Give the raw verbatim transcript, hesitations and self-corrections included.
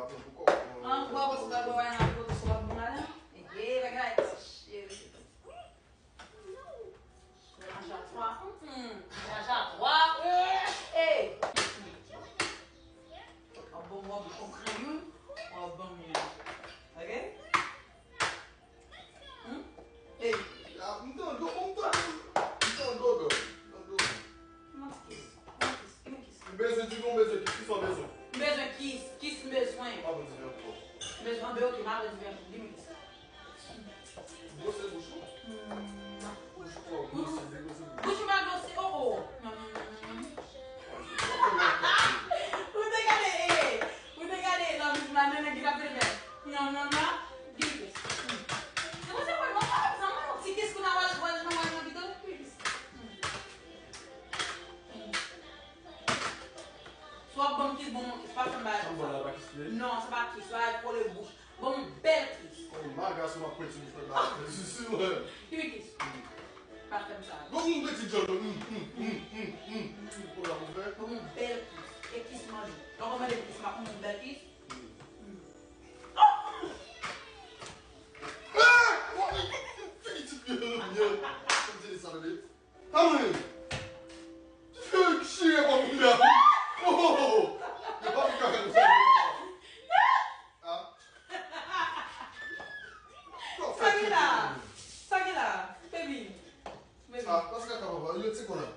pa pran pou kòb. An, bò, bò, sou bò, bò, nan kote sou bò, bò, madan. Ey, bagay, cheri. Menaj a twa. Hmm, menaj a twa. Ey. W ap ban m wòb, w ap pran youn, w ap ban m youn. Ok? Hmm? Ey. Ya, m tande w, m tande w. M tande w, bro. M tande w. Yon ti kis, yon kis, yon kis. Ou bezwen di m, ou bezwen kis, kis ou bezwen? M bezwen kis, kis m bezwen. Pa pou di m ankò. M bezwen, ben, ok, m ap di m ankò. Di m kis. Bwose bouch ou. Hmm. Bouch ou twò bwose, degrose bouch. Bouch ou mal bwose, oh, oh. Non, non, non, non, non. Ou te gade, eh, ou te gade, non, men, men, men, ki t ap fè. Non, non, non. Di m kis. Hmm. Se konsa, mwen, mwen, mwen, mwen, ti kis, kou n a wè, wè, nan wè, nan videyo, di m kis. Hmm. Hmm. Si w ap ban m kis, ban m yon kis. Pa fè m bagay konsa. Sa m ba la pa kis li ye? Non, se pa kis, se pa kole bouch. Ban m yon bèl kis. Kòm maga sou m ap pwenti bouch mwen ba la. Sisi, mwen. Ki kis? Pa fè m sa. Bon, yon ti djòl, mm, mm, mm, mm, mm. Pou la pou fè? Ban m yon bèl kis. E kis manje. Lè w mande m kis, m ap ban m yon bèl kis. Mm. Mm. Ah! Oh, figi ti pye, yo. Kòm se de sa, tande. Anmwey! Ti fi yo chire kò moun nan. Oh! Yo pa fè kaka konsa. Ah. Sa ki la? Sa ki la? Baby. Baby. Ah, pase kaka papa, yo ti konan.